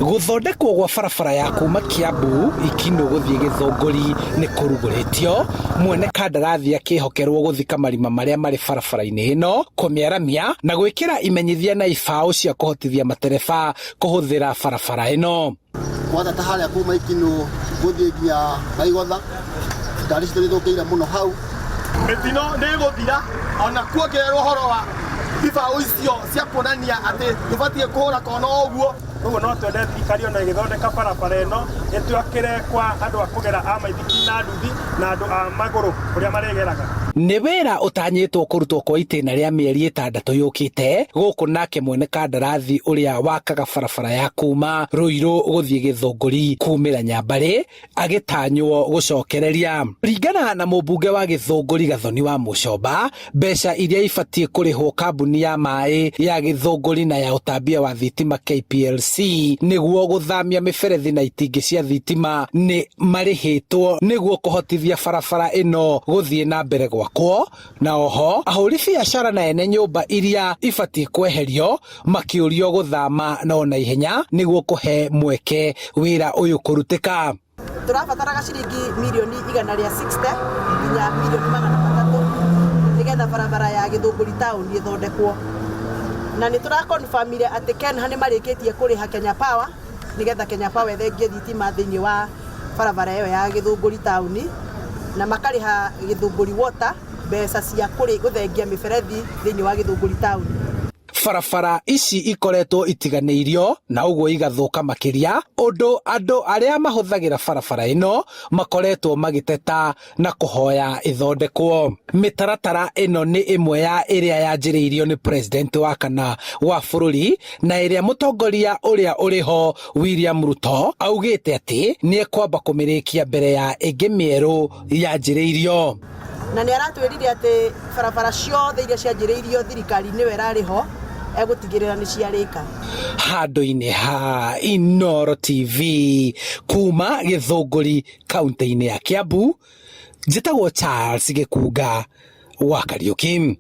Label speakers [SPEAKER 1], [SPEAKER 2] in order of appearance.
[SPEAKER 1] Gũthondekwo gwa barabara ya kuma Kiambu Ikinũ gũthiĩ Gĩthũngũri nĩ kũrugũrĩtio, mwene kandarathi akĩhokerwo gũthika marima marĩa marĩ barabara-inĩ ĩno, kũmĩaramia na gwĩkĩra imenyithia na ibaũ cia kũhotithia matereba kũhũthĩra barabara ĩno.
[SPEAKER 2] Kwanja ta harĩa kuma Ikinũ gũthiĩ nginya Maigotha, ngari citũ nĩ ithũkĩire mũno hau.
[SPEAKER 3] Mĩtino nĩ ĩgũthira ona kuongererwo ũhoro wa ibaũ icio cia kuonania atĩ ndũbatiĩ kũhũra kona ũguo.
[SPEAKER 4] Koguo no twende thirikari ona ĩgĩthondeka barabara ĩno ĩtwakĩre kwa andũ a kũgera a maithikiri na nduthi na andũ a magũrũ kũrĩa marĩgeraga.
[SPEAKER 1] Nĩ wĩra ũtanyĩtwo kũrutwo kwa itĩna rĩa mĩeri ĩtandatũ yũkĩte gũkũ nake mwene kandarathi ũrĩa wakaga barabara ya kuma Ruiru gũthiĩ Gĩthũngũri kumĩra Nyambarĩ agĩtanywo gũcokereria. Kũringana na mũmbunge wa Gĩthũngũri Gathoni wa Mũcomba, mbeca iria ibatiĩ kũrĩhwo kambuni ya maĩ ya Gĩthũngũri na ya ũtambia wa thitima KPLC nĩguo gũthamia mĩberethi na itingĩ cia thitima nĩ marĩhĩtwo nĩguo kũhotithia barabara ĩno gũthiĩ na mbere gwakwo, na oho ahũri biacara na ene nyũmba iria ibatiĩ kweherio makĩũrio gũthama no na ihenya nĩguo kũhe mweke wĩra ũyũ kũrutĩka.
[SPEAKER 5] Tũrabataraga ciringi mirioni 160 nginya mirioni 300 nĩgetha barabara ya Gĩthũngũri taũni ĩthondekwo, na nĩ tũrakonfamire atĩ Kenha nĩ marĩkĩtie kũrĩha Kenya Power nĩgetha Kenya Power ĩthengie thitima thĩinĩ wa barabara ĩyo ya Gĩthũngũri taũni, na makarĩha Gĩthũngũri Water mbeca cia gũthengia mĩberethi thĩinĩ wa Gĩthũngũri taũni.
[SPEAKER 1] Barabara ici ikoretwo itiganĩirio na ũguo igathũka makĩria, ũndũ andũ arĩa mahũthagĩra barabara ĩno makoretwo magĩteta na kũhoya ĩthondekwo. Mĩtaratara ĩno nĩ ĩmwe ya ĩrĩa yanjĩrĩirio nĩ president wa kana wa bũrũri na ĩrĩa mũtongoria ũrĩa ũrĩ ho William Ruto augĩte atĩ nĩ ekwamba kũmĩrĩkia mbere ya ĩngĩ mĩerũ yanjĩrĩirio.
[SPEAKER 5] Na nĩ aratwĩrire atĩ barabara ciothe iria cianjĩrĩirio thirikari-inĩ ĩyo ĩrarĩ ho egũtigĩrĩra nĩ ciarĩka.
[SPEAKER 1] Handũ-inĩ ha Inooro TV kuma Gĩthũngũri kaunti-inĩ ya Kiambu, njĩtagwo Charles Gĩkunga wa Kariũki.